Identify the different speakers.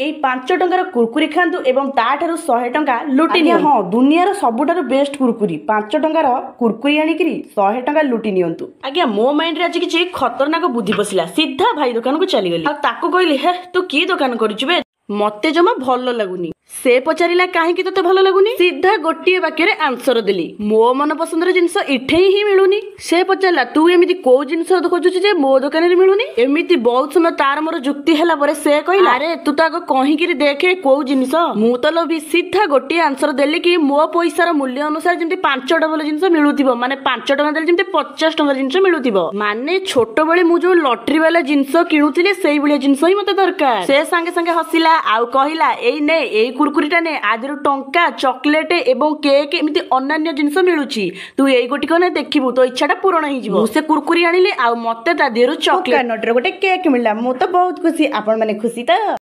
Speaker 1: ଏଇ 5 ଟଙ୍କାର କୁରକୁରି ଖାଆନ୍ତୁ ଏବଂ ତାଠାରୁ 100 ଟଙ୍କା ଲୁଟି ନିଅନ୍ତୁ। ହଁ, ଦୁନିଆର ସବୁଠାରୁ ବେଷ୍ଟ କୁରକୁରି। 5 ଟଙ୍କାର କୁରକୁରି ଆଣିକିରି 100 ଟଙ୍କା ଲୁଟି ନିଅନ୍ତୁ। ଆଜ୍ଞା, ମୋ ମାଇଣ୍ଡରେ ଆଜି କିଛି ଖତରନାକ ବୁଦ୍ଧି ପଶିଲା। ସିଧା ଭାଇ ଦୋକାନକୁ ଚାଲିଗଲି ଆଉ ତାକୁ କହିଲି, "ହେ, ତୁ କି ଦୋକାନ କରିଛୁ ବେ? ମତେ ଜମା ଭଲ ଲାଗୁନି।" ସେ ପଚାରିଲା, "କାହିଁକି ତତେ ଭଲ ଲାଗୁନି?" ସିଧା ଗୋଟିଏ ବାକ୍ୟରେ ଆନ୍ସର ଦେଲି, "ମୋ ମନ ପସନ୍ଦର ଜିନିଷ ଇଠେଇ ହିଁ ମିଳୁନି।" ସେ ପଚାରିଲା, "ତୁ ଏମିତି କୋଉ ଜିନିଷ ଖୋଜୁଛୁ ଯେ ମୋ ଦୋକାନରେ ମିଳୁନି?" ଏମିତି ବହୁତ ସମୟ ତାର ମୋର ଯୁକ୍ତି ହେଲା ପରେ ସେ କହିଲା, "ଆରେ, ତୁ ତ ଆଗ କହିକିରି ଦେଖେ କୋଉ ଜିନିଷ।" ମୁଁ ତ ଲୋଭି, ସିଧା ଗୋଟିଏ ଆନ୍ସର ଦେଲି କି ମୋ ପଇସାର ମୂଲ୍ୟ ଅନୁସାରେ ଯେମିତି 5 ଡବଲ ଜିନିଷ ମିଳୁଥିବ, ମାନେ 5 ଟଙ୍କା ଦେଲେ ଯେମିତି 50 ଟଙ୍କାର ଜିନିଷ ମିଳୁଥିବ। ମାନେ ଛୋଟବେଳେ ମୁଁ ଯୋଉ ଲଟେରୀ ବାଲା ଜିନିଷ କିଣୁଥିଲି, ସେଇଭଳିଆ ଜିନିଷ ହିଁ ମତେ ଦରକାର। ସେ ସାଙ୍ଗେ ସାଙ୍ଗେ ହସିଲା ଆଉ କହିଲା, "ଏଇ ନେ, ଏଇ କୁରକୁରିଟା ନେ। ଆଦିରୁ ଟଙ୍କା, ଚକୋଲେଟ ଏବଂ କେକ୍ ଏମିତି ଅନ୍ୟାନ୍ୟ ଜିନିଷ ମିଳୁଛି। ତୁ ଏଇ ଗୋଟିକ ନେ, ଦେଖିବୁ ତୋ ଇଚ୍ଛାଟା ପୂରଣ ହେଇଯିବ।" ମୁଁ ସେ କୁରକୁରି ଆଣିଲି ଆଉ ମତେ ତା ଦେହରୁ ଚକୋଲେଟ
Speaker 2: କୋକାନଟର ଗୋଟେ କେକ୍ ମିଳିଲା। ମୁଁ ତ ବହୁତ ଖୁସି। ଆପଣ ମାନେ ଖୁସି ତ?